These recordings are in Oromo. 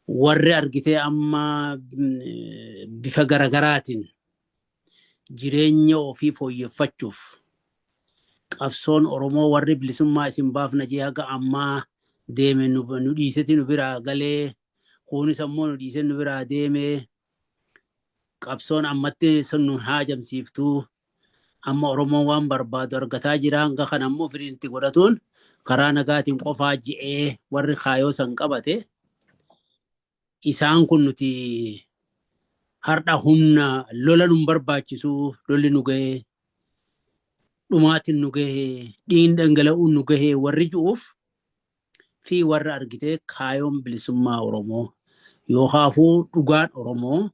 Warri argitee amma bifa garagaraatiin jireenya ofii fooyyeffachuuf qabsoon Oromoo warri bilisummaa isin baafna jee haga ammaa deeme nu dhiiseti nu biraa galee, kunis ammoo nu dhiisee nu biraa deeme, qabsoon ammatti sun nu haajamsiiftuu, amma Oromoon waan barbaadu argataa jira, hanga kana ammoo firiin itti godhatuun karaa nagaatiin qofaa je'ee warri kaayoo san qabate, isaan kun nuti har'a humna lola nun barbaachisu, lolli nu gahee, dhumaatiin nu gahee, dhiigni dhangala'uun nu gahee warri ju'uuf fi warra argitee kaayoon bilisummaa Oromoo yookaafuu dhugaan Oromoo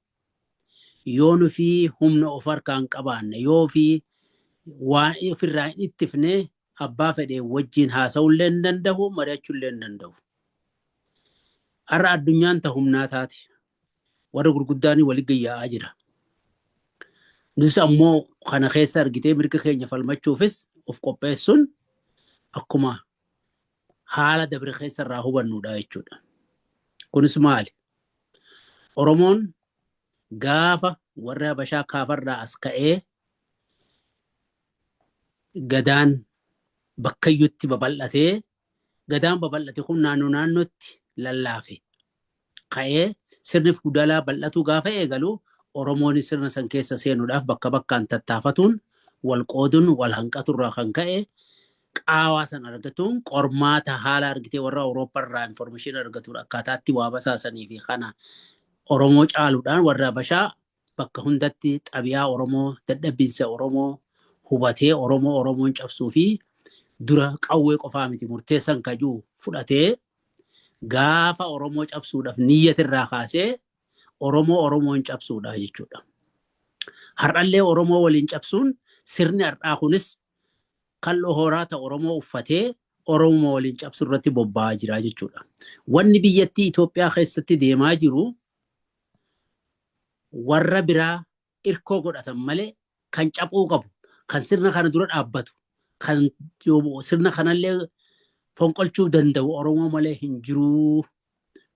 yoo nu fi humna of harkaan qabaanne, yoo fi waan ofirraa hin ittifne, abbaa fedhe wajjin haasa'ullee hin danda'u, mari'achuullee hin danda'u. Har'a addunyaan ta humnaa taate. Warra gurguddaan wali gayyaa'aa jira. Nus ammoo kana keessa argitee mirga keenya falmachuufis of qopheessuun akkuma haala dabre keessa irraa hubannuudha jechuudha. Kunis maali? Oromoon gaafa warri Habashaa kaafarraa as ka'ee Gadaan bakkayyutti babal'atee, Gadaan babal'ate kun naannoo naannootti lallaafe. Ka'ee sirni fuudalaa bal'atuu gaafa eegalu, Oromoonis sirna san keessa seenuudhaaf bakka bakkaan tattaafatuun, wal qooduun, wal hanqaturraa kan ka'e qaawaa san argatuun, qormaata haala argitee warra Awuroopparraa information argatuun akkaataatti waa basaasanii fi kana Oromoo caaluudhaan warra Habashaa bakka hundatti xabi'aa Oromoo, dadhabbiinsa Oromoo hubatee Oromoo Oromoon cabsuu fi dura qawwee qofaa miti murteessan kajuu fudhatee, gaafa Oromoo cabsuudhaaf niyyatirraa kaasee Oromoo Oromoon cabsuudha jechuudha. Har'allee Oromoo waliin cabsuun sirni har'aa kunis kal'oo horaa ta Oromoo uffatee Oromoo waliin cabsuu irratti bobba'aa jira jechuudha. Wanni biyyattii Itoophiyaa keessatti deemaa jiru warra biraa irkoo godhatan malee, kan caphuu qabu, kan sirna kana dura dhaabbatu, kan sirna kanallee fonqolchuu danda'u Oromoo malee hin jiruu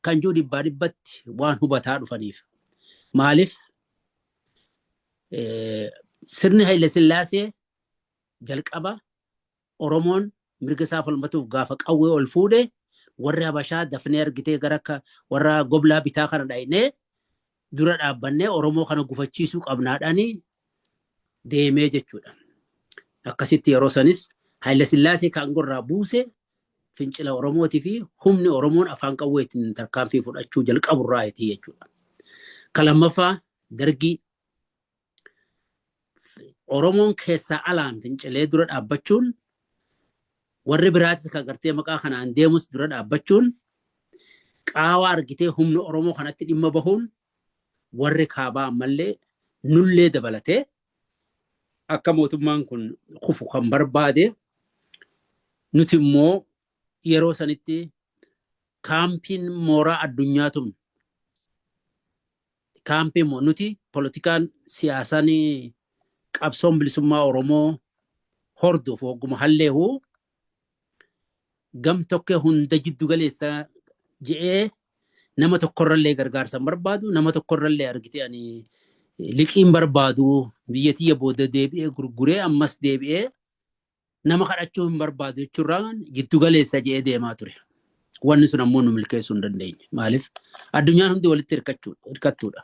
kan jiru dhibbaa dhibbatti waan hubataa dhufaniif. Maaliif sirni Haile Sillaasee jalqaba Oromoon mirga isaa falmatuuf gaafa qawwee ol fuudhe, warri Habashaa dafnee argitee gara akka warra goblaa bitaa kana dhaynee dura dhaabbannee Oromoo kana gufachiisuu qabnaadhaani deemee jechuudha. Akkasitti yeroo sanis Haayila Sillaasee kan aangoo buuse fincila Oromootii fi humni Oromoon afaan qawweetiin tarkaanfii fudhachuu jalqaburraayti jechuudha. Ka lammaffaa Dargii Oromoon keessaa alaan fincilee dura dhaabbachuun, warri biraatis kan gartee maqaa kanaan deemus dura dhaabbachuun, qaawaa argitee humna Oromoo kanatti dhimma bahuun, warri kaabaa ammallee nullee dabalatee akka mootummaan kun kufu kan barbaade, nuti immoo yeroo sanitti kaampiin mooraa addunyaa tun kaampii immoo nuti politikaan siyaasaan qabsoon bilisummaa Oromoo hordofu hogguma halleehu gam tokkee hunda jiddu galeessa je'ee nama tokkorrallee gargaarsa hin barbaadu, nama tokkorrallee argitee ani liqiin barbaadu, biyya tiyya booda deebi'ee gurguree ammas deebi'ee nama kadhachuu hin barbaadu jechuurraan jiddu galeessa je'ee deemaa ture. Wanni sun ammoo nu milkeessuu hin dandeenye. Maaliif? Addunyaan hundi walitti hirkattuudha.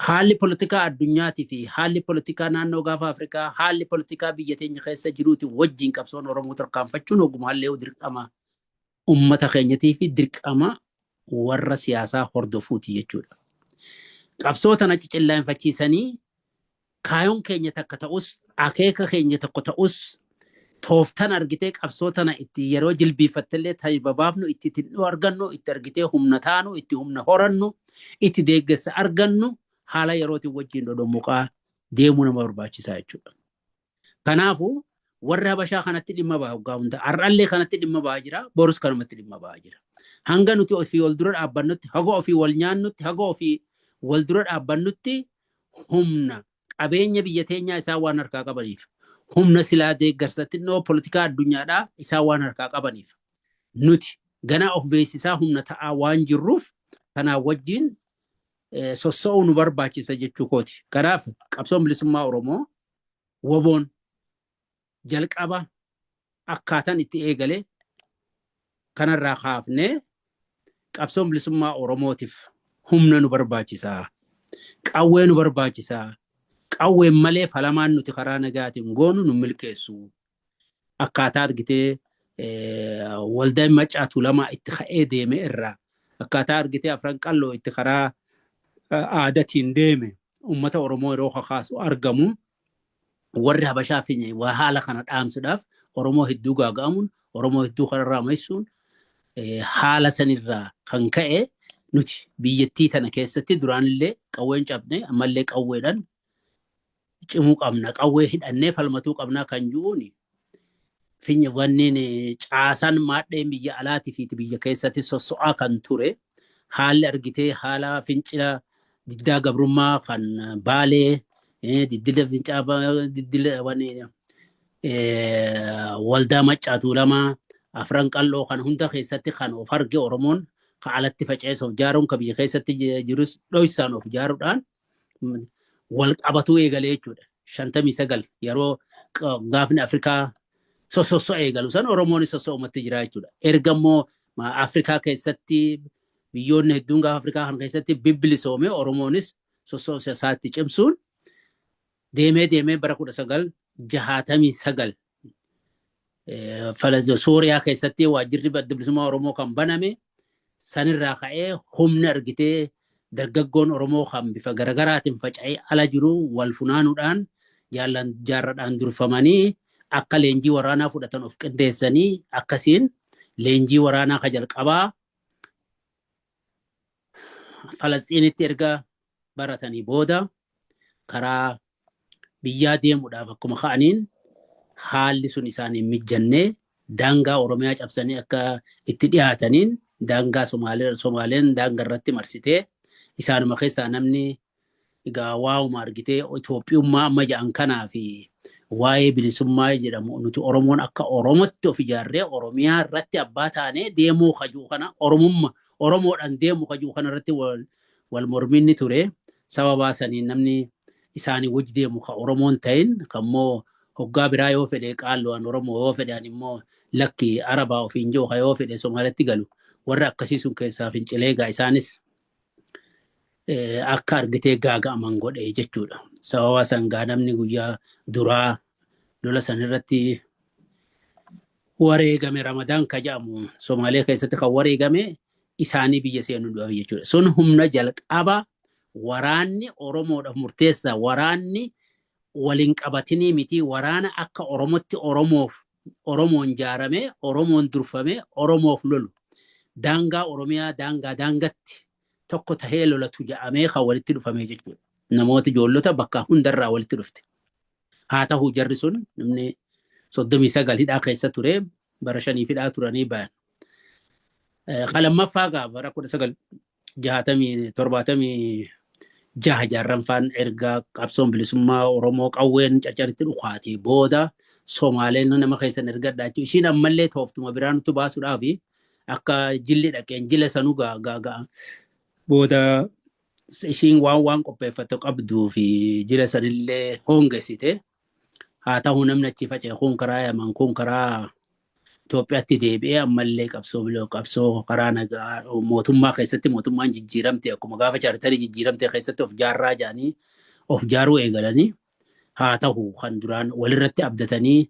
Haalli politikaa addunyaatii fi haalli politikaa naannoo gaafa Afrikaa, haalli politikaa biyya teenya keessa jiruutiin wajjin qabsoon Oromoo tarkaanfachuun ogumaallee dirqama ummata keenyatii fi dirqama warra siyaasaa hordofuuti jechuudha. Qabsoo tana cicillaanfachiisanii kaayoon keenya takka ta'us, akeeka keenya tokko ta'us, tooftan argitee qabsoo tana itti yeroo jilbiifattellee ta'i babaafnu, itti tindhuu argannu, itti argitee humna taanu, itti humna horannu, itti deeggarsa argannu haala yerootiin wajjin dhodhommuqaa deemuu nama barbaachisaa jechuudha. Kanaafuu warri Habashaa kanatti dhimma baha hoggaa hunda, har'allee kanatti dhimma bahaa jira, borus kanumatti dhimma bahaa jira. Hanga nuti ofii wal dura dhaabbannutti, haga ofii wal nyaannutti, haga ofii wal dura dhaabbannutti, humna qabeenya biyya teenyaa isaan waan harkaa qabaniif, humna silaa deeggarsa xinnoo politikaa addunyaadhaa isaan waan harkaa qabaniif, nuti Ganaa of beeksisaa humna ta'aa waan jirruuf kanaa wajjin sosso'uu nu barbaachisa jechuu kooti. Kanaaf qabsoon bilisummaa Oromoo WBOn jalqaba akkaataan itti eegale kanarraa kaafnee qabsoon bilisummaa Oromootiif humna nu barbaachisa. Qawwee nu barbaachisa. Qawween malee falamaan nuti karaa nagaatiin goonu nu milkeessu. Akkaataa argitee waldaan Maccaa Tuulamaa itti ka'ee deeme irraa, akkaataa argitee Afran Qalloo itti karaa aadatiin deeme uummata Oromoo yeroo kakaasu argamu, warri Habashaa fi waa haala kana dhaamsuudhaaf Oromoo hedduu gaaga'amuun, Oromoo hedduu kanarraa maysuun, haala sanirraa kan ka'e nuti biyyattii tana keessatti duraanillee qawween cabne, ammallee qawweedhaan cimuu qabna, qawwee hidhannee falmatuu qabna kan jiruun finya wanneen caasaan maadheen biyya alaatii fi biyya keessatti sosso'aa kan ture, haalli argitee haala fincila diddaa gabrummaa kan Baalee, diddila fincaa diddila wanni waldaa Maccaa Tuulamaa, Afran Qalloo kan hunda keessatti kan of arge Oromoon ka alatti faca'es of jaaruun, ka biyya keessatti jirus dhoysaan of jaaruudhaan wal qabatuu eegalee jechuudha. 59 yeroo gaafni Afrikaa sossosso eegalu san Oromoon sosso'umatti jira jechuudha. Erga immoo Afrikaa keessatti biyyoonni hedduun gaafa Afrikaa kana keessatti bibbilisoome, Oromoonis sosso'umsa isaatti cimsuun deemee deemee bara 1969 Sooriyaa keessatti waajjirri Adda Bilisummaa Oromoo kan baname sanirraa ka'ee humni argitee dargaggoon Oromoo kan bifa garagaraatiin faca'ee ala jiru wal funaanuudhaan jaarradhaan durfamanii akka leenjii waraanaa fudhatan of qindeessanii, akkasiin leenjii waraanaa ka jalqabaa Falasxiinitti erga baratanii booda karaa biyyaa deemuudhaaf akkuma ka'aniin haalli sun isaaniin mijjannee daangaa Oromiyaa cabsanii akka itti dhiyaataniin daangaa Somaaleen daangaa irratti marsitee, isaanuma keessaa namni egaa waa'uma argitee Itoophiyummaa amma jedhan kanaa fi waa'ee bilisummaa jedhamu, nuti Oromoon akka Oromootti of ijaarree Oromiyaa irratti abbaa taanee deemuu kajuu kana, Oromummaa Oromoodhaan deemuu kajuu kana irratti wal morminni ture. Sababaa saniin namni isaanii wajji deemu ka Oromoon ta'in kan immoo hoggaa biraa yoo fedhe qaalluwaan Oromoo, yoo fedhan immoo lakki Arabaa ofiin jiru, ka yoo fedhe Somaalitti galu, warra akkasii sun keessaa fincilee egaa isaanis akka argitee gaaga'aman godhe jechuudha. Sababa san gaa namni guyyaa duraa lola san irratti wareegame Ramadaan ka jedhamu Somaalee keessatti kan wareegame isaanii biyya seenuu dhabe jechuudha. Sun humna jalqaba waraanni Oromoodhaaf murteessaa, waraanni waliin qabatinii miti, waraana akka Oromootti Oromoof Oromoon jaaramee, Oromoon durfamee Oromoof lolu, daangaa Oromiyaa daangaa daangatti tokko tahee lolatu jedhamee kan walitti dhufame jechuudha. Namoota ijoollota bakka hundarraa walitti dhufte. Haa ta'u, jarri sun namni 39 hidhaa keessa ture, bara 5f hidhaa turanii bayan. Ka lammaffaa gaa bara 1960 76 jaarranfaan erga qabsoon bilisummaa Oromoo qawween caccaritti dhukaatee booda Somaaleen nama keessan ergadhaa jechuun ishiin ammallee tooftuma biraa nutti baasuudhaaf akka jilli dhaqeen jila sanuu gaa gaa gaa booda ishiin waan qopheeffatte qabduu fi jila sanillee hoongessite. Haa ta'u, namni achi faca'e kun karaa Yaman, kun karaa Itoophiyaatti deebi'ee ammallee qabsoo karaa nagaa mootummaa keessatti mootummaan jijjiiramte akkuma gaafa chaartarii jijjiiramte keessatti of jaarraa jedhanii of jaaruu eegalanii. Haa ta'u, kan duraan walirratti abdatanii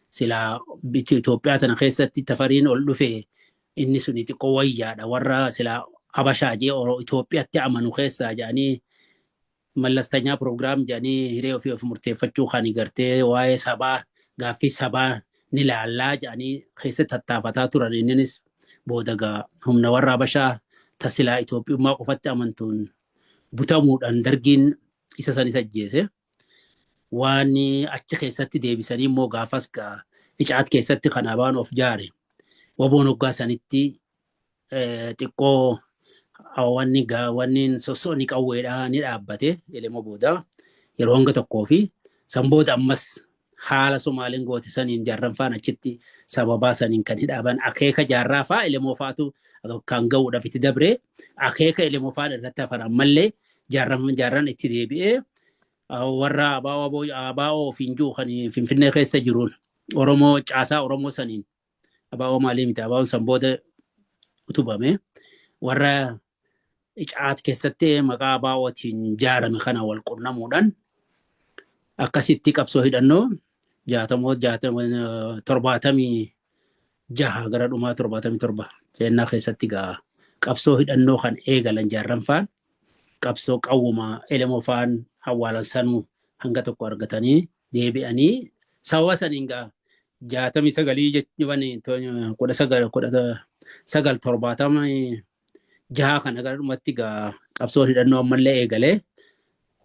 silaa Itoophiyaa tana keessatti Tafariin ol dhufe inni suni xiqqoo wayyaadha, warra silaa Habashaa jee Itoophiyaatti amanu keessaa jedhanii, mallastanyaa program jedhanii hiree ofii of murteeffachuu kan gartee waa'ee sabaa, gaaffii sabaa ni laallaa jedhanii keessatti tattaafataa turan, inninis booda gaa humna warra Habashaa tasilaa Itoophiyummaa qofatti amantuun butamuudhaan dargiin isa sanis ajjeese. Waan achi keessatti deebisanii immoo gaafas gaa icaat keessatti kan abaan of jaare WBOn hoggaa sanitti xiqqoo wanni wanni sosso'ni qawweedhaa ni dhaabbate elema booda yeroo hanga tokkoo fi san booda ammas Haala Somaaliin goote saniin jaarran faan achitti sababaa saniin kan hidhaaban akeeka jaarraa faa Elemoo faatu kan ga'uudhaaf itti dabree akeeka Elemoo faan irratti hafan ammallee jaarran itti deebi'ee warra ABO ofiin jiru kan Finfinnee keessa jiruun Oromoo caasaa Oromoo saniin ABO maalii miti, ABOn san booda utubame, warra icaat keessatti maqaa ABOtiin jaarame kana wal qunnamuudhaan akkasitti qabsoo hidhannoo jaatamoo 76 gara dhumaa 77 seenaa keessatti gaa qabsoo hidhannoo kan eegalan jaarran faan qabsoo qawwuma Elemoo faan awwaalan sanuu hanga tokko argatanii deebi'anii sababa saniin gaa 69 jechuun 1976 kana gara dhumatti gaa qabsoon hidhannoo ammallee eegalee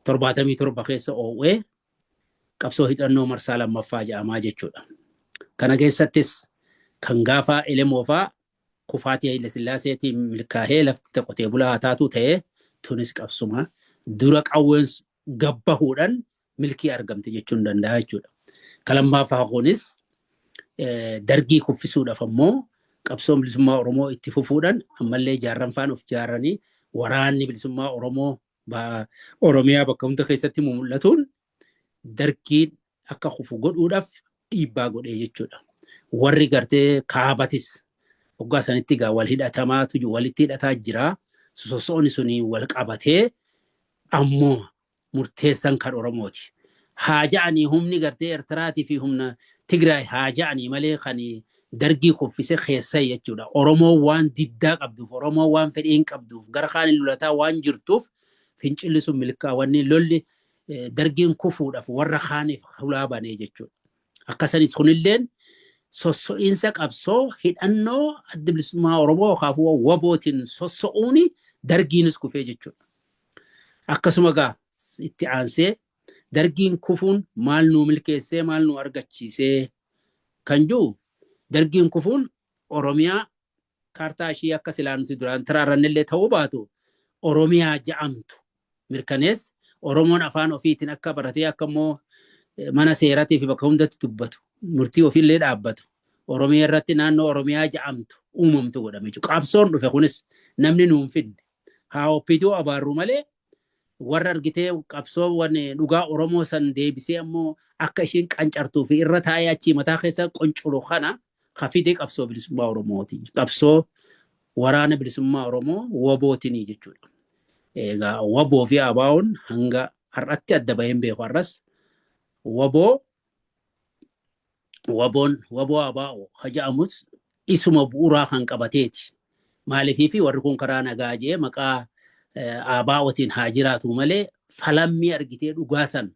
77 keessa oowwee qabsoo hidhannoo marsaa lammaffaa jedhamaa jechuudha. Kana keessattis kan gaafa Elemoo faa kufaatii Haile Sillaaseetiin milkaa'ee lafti qotee bulaa haa taatu ta'ee tunis qabsuma dura qawween gabbahuudhaan milkii argamte jechuun danda'a jechuudha. Kan lammaffaa kunis dargii kuffisuudhaaf ammoo qabsoon bilisummaa Oromoo itti fufuudhaan ammallee jaarran faan of jaaranii waraanni bilisummaa Oromoo Oromiyaa bakka hunda keessatti mul'atuun dargiin akka kufu godhuudhaaf dhiibbaa godhee jechuudha. Warri gartee kaabatis waggaa sanitti gaa wal hidhatamaatu walitti hidhataa jira. Sososoonni suni wal qabatee ammoo murteessan kan Oromooti. Haa ja'anii humni gartee Eertiraatii fi humna Tigraay haa ja'anii malee kan dargii kuffise keessa jechuudha. Oromoo waan diddaa qabduuf, Oromoo waan fedhii hin qabduuf, gara kaan lolataa waan jirtuuf fincilli sun milkaa'wanni lolli dargiin kufuudhaaf warra kaaniif hulaa banee jechuudha. Akkasanis kunilleen sosso'iinsa qabsoo hidhannoo Adda Bilisummaa Oromoo akaafuu WBOtiin sosso'uuni dargiinis kufee jechuudha. Akkasuma gaa itti aansee dargiin kufuun maal nuu milkeessee, maal nuu argachiisee kan jiru, dargiin kufuun Oromiyaa kaartaa ishii akka silaa nuti duraan taraarrannillee ta'uu baatu Oromiyaa ja'amtu mirkanees, Oromoon afaan ofiitiin akka baratee akka immoo mana seeratii fi bakka hundatti dubbatu, murtii ofiillee dhaabbatu, Oromiyaa irratti naannoo Oromiyaa ja'amtu uumamtu godhame jechuudha. Qabsoon dhufe kunis namni nuun fidne haa OPDO abaarru malee warra argitee qabsoo dhugaa Oromoo san deebisee ammoo akka ishiin qancartuu fi irra taa'ee achii mataa keessa qoncolu kana ka fide qabsoo bilisummaa Oromooti. Qabsoo waraana bilisummaa Oromoo WBOtinii jechuudha. Egaa WBO fi ABO'n hanga har'atti adda baheen beeku, har'as WBO WBOn WBO ABO ka jedhamus isuma bu'uuraa kan qabateeti. Maaliifii fi warri kun karaa nagaa jee maqaa ABOtiin haa jiraatu malee falammii argitee dhugaa san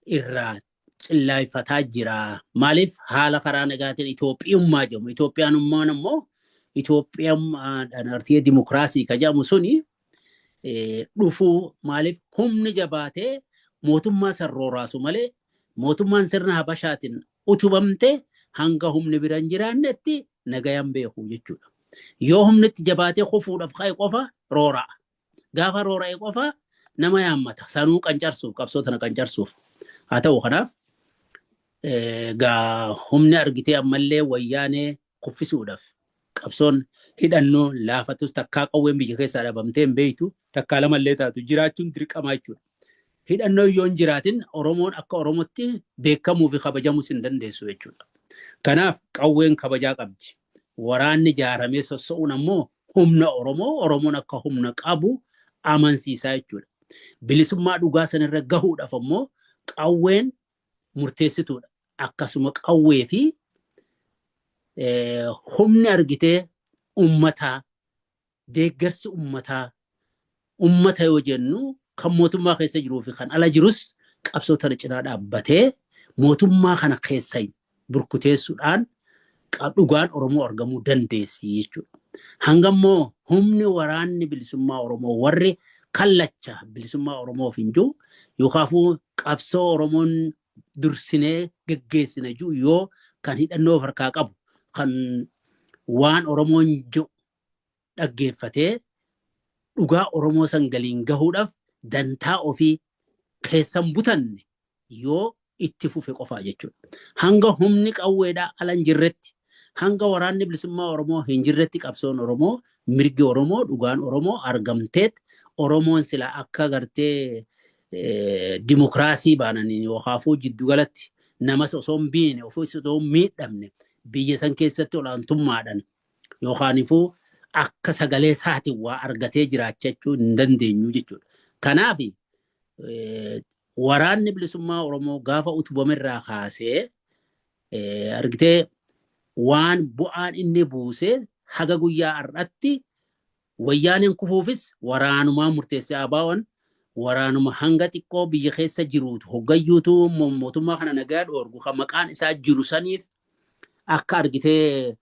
irraa cillaayfataa jira. Maaliif haala karaa nagaatiin Itoophiyummaa jedhamu. Itoophiyaanummaan ammoo Itoophiyummaadhaan artiyee dimokiraasii ka jedhamu suni dhufuu, maaliif humni jabaatee mootummaa san rooraasu malee mootummaan sirna Habashaatiin utubamte hanga humni bira hin jiraannetti nagayan beeku jechuudha. Yoo humni itti jabaatee kufuudhaaf ka'e qofa roora'a. Gaafa roora'e qofa nama yaammata. Sanuu qancarsuuf, qabsoo tana qancarsuuf. Haa ta'u, kanaaf gaa humni argitee ammallee wayyaanee kuffisuudhaaf qabsoon hidhannoo laafatus takkaa qawween biyya keessaa dhabamtee hin beektu, takkaa lamallee taatu jiraachuun dirqamaa jechuudha. Hidhannoo yoo hin jiraatin Oromoon akka Oromootti beekamuu fi kabajamuus hin dandeessu jechuudha. Kanaaf qawween kabajaa qabdi. Waraanni jaaramee sosso'uun ammoo humna Oromoo, Oromoon akka humna qabu amansiisaa jechuudha. Bilisummaa dhugaa sanarra gahuudhaaf ammoo qawween murteessituudha. Akkasuma qawwee fi humni argitee ummataa, deeggarsi ummataa, ummata yoo jennu kan mootummaa keessa jiruu fi kan ala jirus qabsoo tana cinaa dhaabbatee mootummaa kana keessa burkuteessuudhaan dhugaan Oromoo argamuu dandeessi jechuudha. Hanga immoo humni waraanni bilisummaa Oromoo warri kallacha bilisummaa Oromoof hin jiru yookaafuu qabsoo Oromoon dursinee geggeessina jiru yoo kan hidhannoo of harkaa qabu kan waan Oromoon jiru dhaggeeffatee dhugaa Oromoo san galiin gahuudhaaf dantaa ofii keessan butanne yoo itti fufe qofaa jechuudha. Hanga humni qawweedhaa ala hin jirretti, hanga waraanni bilisummaa Oromoo hin jirretti qabsoon Oromoo, mirgi Oromoo, dhugaan Oromoo argamteet Oromoon sila akka gartee dimokiraasii baananiin yookaafuu jiddugalatti namas osoo hin biine ofiis osoo hin miidhamne biyya san keessatti olaantummaadhaan yookaanifuu akka sagalee isaatiin waa argatee jiraachachuu hin dandeenyu jechuudha. Kanaaf waraanni bilisummaa Oromoo gaafa utubamerraa kaasee argitee waan bu'aan inni buuse haga guyyaa har'atti wayyaaneen kufuufis waraanumaa murteessee ABO'n waraanuma hanga xiqqoo biyya keessa jiruutu hoggayyuutu mootummaa kana nagaa dhoorgu kan maqaan isaa jiru saniif akka argitee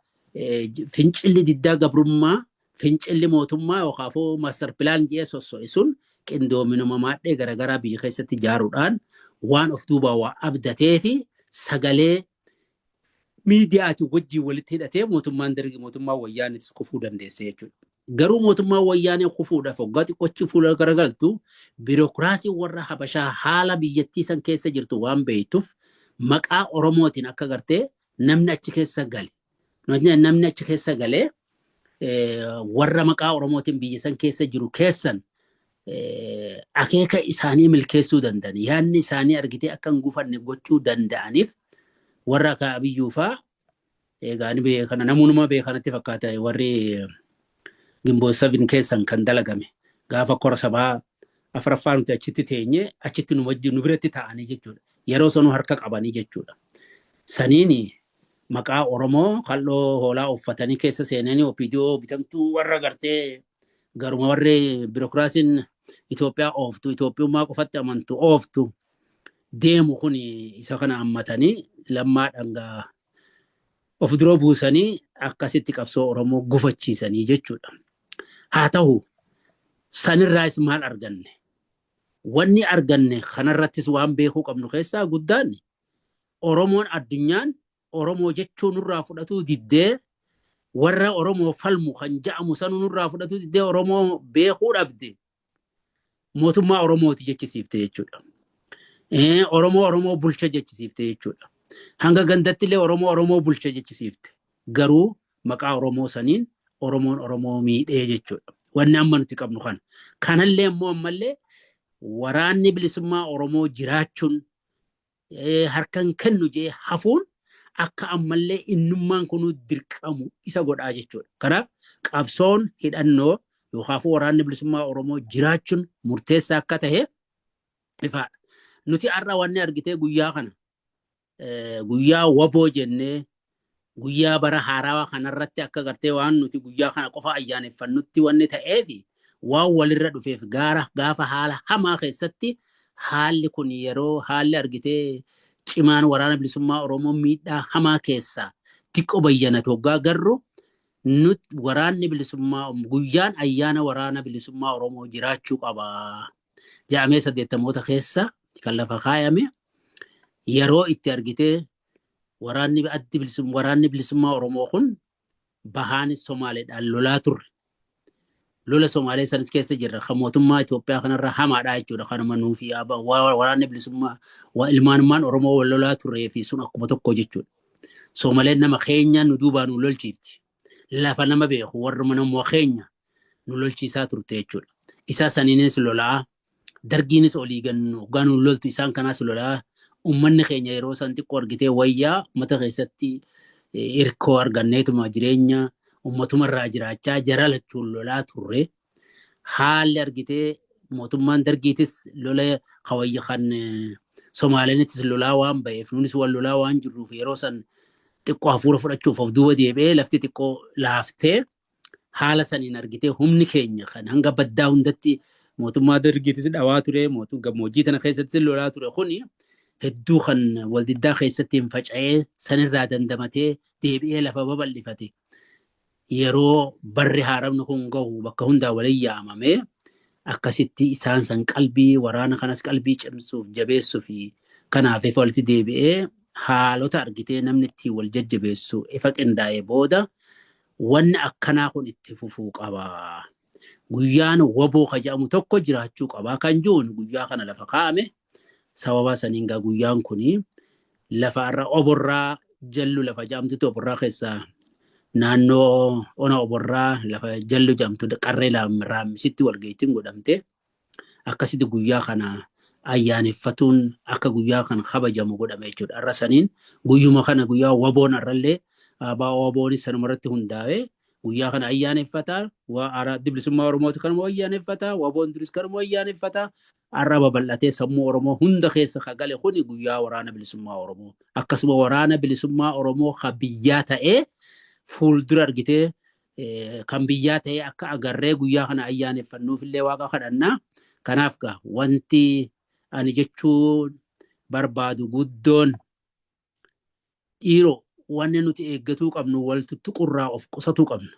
fincilli diddaa gabrummaa fincilli mootummaa yookaafuu master plan jedhee sosso'e sun qindoominuma maadhee garaagaraa biyya keessatti ijaaruudhaan waan of duubaa waa abdatee fi sagalee miidiyaatiin wajjin walitti hidhatee mootummaan dargi mootummaa wayyaaniitis kufuu dandeesse jechuudha. Garuu mootummaan wayyaanee kufuudhaaf waggaa xiqqoochi fuula garagaltu biirokiraasiin warra Habashaa haala biyyattii san keessa jirtu waan beektuuf maqaa Oromootiin akka gartee namni achi keessa gale. Namni achi keessa galee warra maqaa Oromootiin biyya san keessa jiru keessan akeeka isaanii milkeessuu danda'an yaadni isaanii argitee akka hin gufanne gochuu danda'aniif warra akka Abiyyuu fa'aa egaa ni beekana namoonni beekanatti fakkaata warri Ginboot 7 keessan kan dalagame gaafa kora sabaa afuraffaa nuti achitti teenye achitti nu wajjin nu biratti ta'anii jechuudha. Yeroo sanuu harka qabanii jechuudha. Saniin maqaa Oromoo kal'oo hoolaa uffatanii keessa seenanii OPDO bitamtuu warra gartee garuma warri biirokiraasiin Itoophiyaa ooftu Itoophiyummaa qofatti amantu ooftu deemu kun isa kana hammatanii lammaa dhangaa of dura buusanii akkasitti qabsoo Oromoo gufachiisanii jechuudha. Haa ta'u sanirraas maal arganne? Wanni arganne kanarrattis waan beekuu qabnu keessaa guddaan Oromoon addunyaan Oromoo jechuu nurraa fudhatuu diddee warra Oromoo falmu kan ja'amu sanu nurraa fudhatuu diddee Oromoo beekuu dhabde mootummaa Oromooti jechisiifte jechuudha. Oromoo Oromoo bulcha jechisiifte jechuudha. Hanga gandatti illee Oromoo Oromoo bulcha jechisiifte. Garuu maqaa Oromoo saniin Oromoon Oromoo miidhee jechuudha. Wanni amma nuti qabnu kana. Kanallee immoo ammallee waraanni bilisummaa Oromoo jiraachuun harkan kennu jee hafuun akka ammallee innummaan kunuu dirqamu isa godhaa jechuudha. Kanaaf qabsoon hidhannoo yookaan waraanni bilisummaa Oromoo jiraachuun murteessaa akka ta'e ifaadha. Nuti har'a wanni argitee guyyaa kana guyyaa waboo jennee guyyaa bara haarawaa kanarratti akka gartee waan nuti guyyaa kana qofa ayyaaneffannutti wanni ta'eefi waan walirra dhufeef gaara gaafa haala hamaa keessatti haalli kun yeroo haalli argitee cimaan waraana bilisummaa Oromoo miidhaa hamaa keessaa xiqqoo bayyanatu hoggaa garru nut waraanni bilisummaa guyyaan ayyaana waraana bilisummaa Oromoo jiraachuu qaba. Jedhamee saddeettamoota keessa kan lafa kaayame yeroo itti argitee waraanni addi bilisum waraanni bilisummaa Oromoo kun bahaanis Somaaleedhaan lolaa turre. Lola Somaalee sanis keessa jirra. Kan mootummaa Itoophiyaa kanarra hamaadha jechuudha. Kanuma nuufi waraanni bilisummaa ilmaanummaan Oromoo wal lolaa turree fi sun akkuma tokko jechuudha. Soomaleen nama keenya nu duubaa nu lolchiifti. Lafa nama beeku warruma nama keenya nu lolchiisaa turte jechuudha. Isaa saniinis lolaa dargiinis olii gannu hoggaa nu loltu isaan kanaas lolaa uummanni keenya yeroo san xiqqoo argitee wayyaa uummata keessatti hirkoo arganneetuma jireenya ummatumarraa jiraachaa jara lachuun lolaa turre. Haalli argitee mootummaan dargiitis lola kawayya kan Somaaleenittis lolaa waan ba'eef nunis wal lolaa waan jirruuf yeroo san xiqqoo hafuura fudhachuuf of duuba deebi'ee lafti xiqqoo laaftee haala saniin argitee humni keenya kan hanga baddaa hundatti mootummaa dargiitis dhawaa ture mootum gammoojjii tana keessattis lolaa ture kuni hedduu kan waldiddaa keessatti hin faca'ee sanirraa dandamatee deebi'ee lafa babal'ifate yeroo barri haaramni kun gahu bakka hundaa waliin yaamamee akkasitti isaan san qalbii waraana kanas qalbii cimsuuf jabeessuu fi kanaaf ifa walitti deebi'ee haalota argitee namni ittiin wal jajjabeessu ifa qindaa'ee booda wanni akkanaa kun itti fufuu qaba. Guyyaan waboo ka jedhamu tokko jiraachuu qaba kan jiruun guyyaa kana lafa kaa'ame. Sababa saniin gaa guyyaan kuni lafa har'a Oborraa jallu lafa jedhamtutti, Oborraa keessaa naannoo ona Oborraa lafa jallu jedhamtu qarree Raammisitti walga'iitiin godhamte. Akkasitti guyyaa kana ayyaaneffatuun akka guyyaa kana kabajamu godhame jechuudha. Har'a saniin guyyuma kana guyyaa WBOn har'allee ABO WBOnis sanuma irratti hundaa'ee guyyaa kana ayyaaneffata. Addi Bilisummaa Oromooti kanuma ayyaaneffata. WBOn duris kanuma ayyaaneffata. Har'a babal'atee sammuu Oromoo hunda keessa ka gale kuni guyyaa Waraana Bilisummaa Oromoo. Akkasuma Waraana Bilisummaa Oromoo ka biyyaa ta'ee fuuldura argitee kan biyyaa ta'ee akka agarree guyyaa kana ayyaaneffannuufillee Waaqa kadhannaa. Kanaaf gaa wanti ani jechuu barbaadu guddoon, dhiiroo, wanni nuti eeggatuu qabnu wal tuttuqurraa of qusatuu qabna.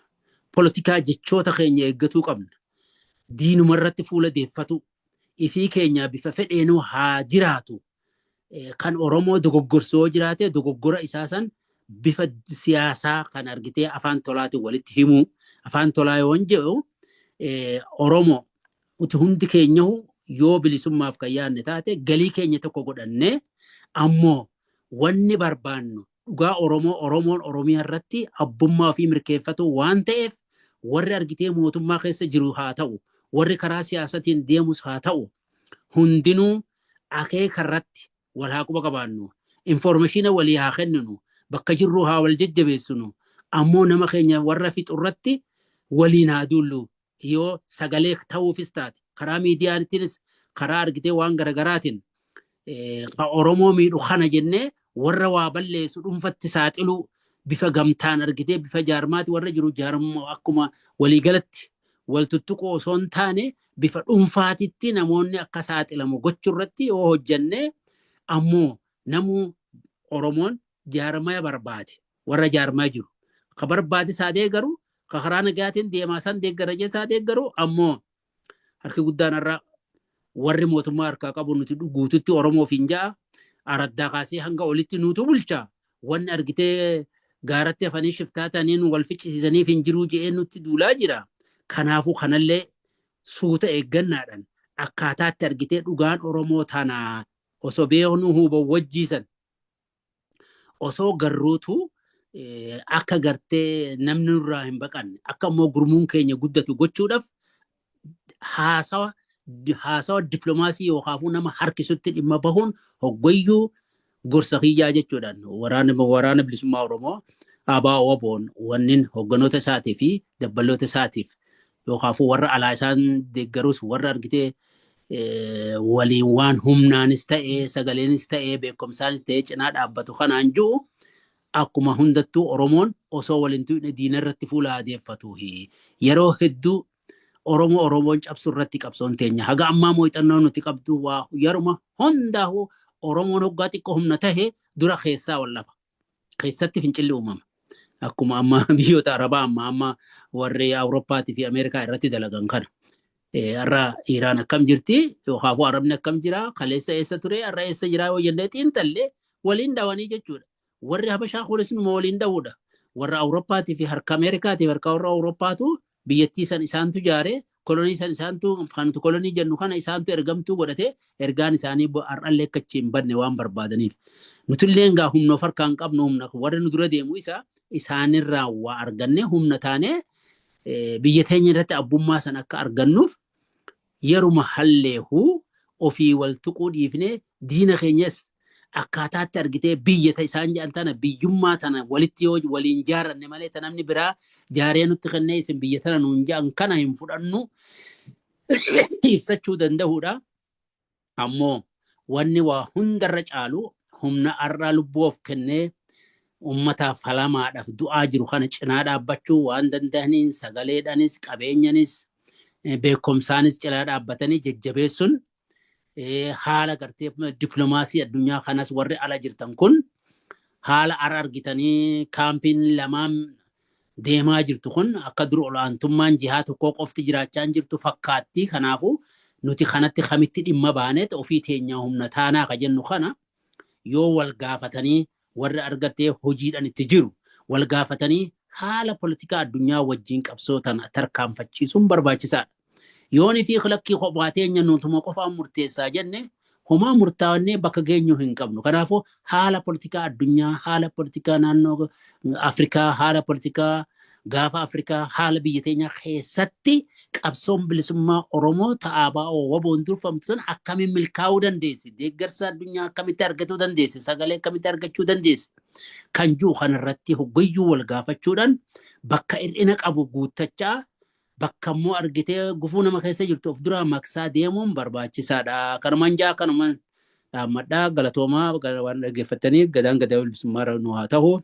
Polotikaa jechoota keenya eeggatuu qabna. Diinuma irratti fuula deeffatu. Ifii keenya bifa fedheenuu haa jiraatu. Kan Oromoo dogoggorsu yoo jiraate, dogoggora isaa san bifa siyaasaa kan argitee afaan tolaatiin walitti himuu. Afaan tolaa yoon jedhu, Oromoo nuti hundi keenyahu yoo bilisummaaf kan yaadne taate, galii keenya tokko godhannee, ammoo wanni barbaannu dhugaa Oromoo, Oromoon Oromiyaa irratti abbummaa ofii mirkeeffatu waan ta'eef, warri argitee mootummaa keessa jiru haa ta'u, warri karaa siyaasatiin deemus haa ta'u, hundinuu akeeka irratti wal haa quba qabaannu. Information walii haa kenninu. Bakka jirru haa wal jajjabeessinu. Ammoo nama keenya warra fixu irratti waliin haa duullu. Yoo sagalee ta'uufis taate, karaa miidiyaatiinis, karaa argitee waan garaagaraatiin ka Oromoo miidhu kana jennee warra waa balleessu dhuunfatti saaxiluu, bifa gamtaan argitee bifa jaarmaati warra jiru jaarmaa akkuma waliigalatti wal tuttuquu osoo hin taane, bifa dhuunfaatitti namoonni akka saaxilamu gochuu irratti yoo hojjannee, ammoo namuu Oromoon jaarmaya barbaade, warra jaarmaa jiru ka barbaade isaa deeggaru, ka karaa nagaatiin deemaa san deeggara jee isaa deeggaru. Ammoo harki guddaan har'a warri mootummaa harkaa qabu nuti guututti Oromoof hin ja'a, araddaa kaasee hanga olitti nuutu bulcha, wanni argitee gaaratti hafanii shiftaa ta'anii nu wal ficcisiisaniif hin jiruu je'ee nutti duulaa jira. Kanaafuu kanallee suuta eeggannaadhaan akkaataatti argitee dhugaan Oromoo tanaa osoo beeknuu huuban wajjiisan osoo garruutu akka gartee namni nurraa hin baqanne, akka immoo gurmuun keenya guddatu gochuudhaaf haasawa dippiloomaasii yookaafuu nama harkisutti dhimma bahuun hoggayyuu gorsa kiyyaa jechuudhaan, Waraana Bilisummaa Oromoo ABO WBOn wannin hogganoota isaatii fi dabballoota isaatiif yookaafuu warra alaa isaan deeggarus, warra argitee waliin waan humnaanis ta'ee, sagaleenis ta'ee, beekumsaanis ta'ee cinaa dhaabbatu kanaan jiru, akkuma hundattuu Oromoon osoo waliin tuqne diina irratti fuula adeeffatu. Yeroo hedduu Oromoo Oromoon cabsu irratti qabsoon teenya haga ammaa muuxannoo nuti qabdu waa yeruma hundaa'u Oromoon hoggaa xiqqoo humna tahe dura keessaa wal laba. Keessatti fincilli uumama. Akkuma amma biyyoota Arabaa amma warri Awurooppaatii fi Ameerikaa irratti dalagan kana. Har'a Iraan akkam jirti, yookaafuu Arabni akkam jira, kaleessa eessa ture, har'a eessa jira yoo jennee xiinxallee, waliin dhawanii jechuudha. Warri Habashaa kunis numa waliin dhawuudha. Warra Awurooppaatii fi harka Ameerikaatii fi harka warra Awurooppaatu biyyattii san isaantu jaare, kolonii san isaantu, kan kolonii jennu kana isaantu ergamtuu godhate, ergaan isaanii har'allee akka achi hin badne waan barbaadaniif. Nutillee egaa humna of harkaa hin qabnu, humna warri nu dura deemu isa isaanirraa waa arganne humna taanee biyya teenya irratti abbummaa san akka argannuuf, yeruma halleehu ofii wal tuquu dhiifnee, diina keenyas akkaataatti argitee biyya ta isaan jedhan tana, biyyummaa tana walitti yoo waliin jaaranne malee, ta namni biraa jaaree nutti kennee isin biyya tana nuun jedhan kana hin fudhannu ibsachuu danda'uudha. Ammoo wanni waa hundarra caalu, humna har'aa lubbuu of kennee ummataaf falamaadhaaf du'aa jiru kana cinaa dhaabbachuu waan danda'aniin, sagaleedhaanis, qabeenyanis, beekumsaanis cinaa dhaabbatanii jajjabeessuun, haala gartee dippiloomaasii addunyaa kanas warri ala jirtan kun haala ara argitanii kaampiin lamaan deemaa jirtu kun akka dur ol'aantummaan jihaa tokkoo qofti jiraachaa hin jirtu fakkaatti. Kanaafuu nuti kanatti kamitti dhimma baaneet ofii teenyaa humna taanaa ka jennu kana yoo wal gaafatanii, warri argatee hojiidhaan itti jiru wal gaafatanii, haala politikaa addunyaa wajjin qabsoo tana tarkaanfachiisuun barbaachisaadha. Yooni fi lakkii kophaa teenya nutuma qofaan murteessaa jenne, Homaa murtaa'annee bakka geenyu hin qabnu. Kanaafuu haala politikaa addunyaa, haala politikaa naannoo Afrikaa, haala politikaa gaafa Afrikaa, haala biyya teenyaa keessatti qabsoon bilisummaa Oromoo ta'aa ba'oo WBOn durfamtu sun akkamiin milkaa'uu dandeessi? Deeggarsa addunyaa akkamitti argachuu dandeessi? Sagalee akkamitti argachuu dandeessi? Kan jiru kanarratti hoggayyuu wal gaafachuudhaan bakka hir'ina qabu guuttachaa, bakka immoo argitee gufuu nama keessa jirtu of duraa maqsaa deemuun barbaachisaadha. Kanumaan jaa, kanumaan dhaammadhaa. Galatoomaa waan dhaggeeffattaniif. Gadaan gadaa bilisummaa nu haa ta'u.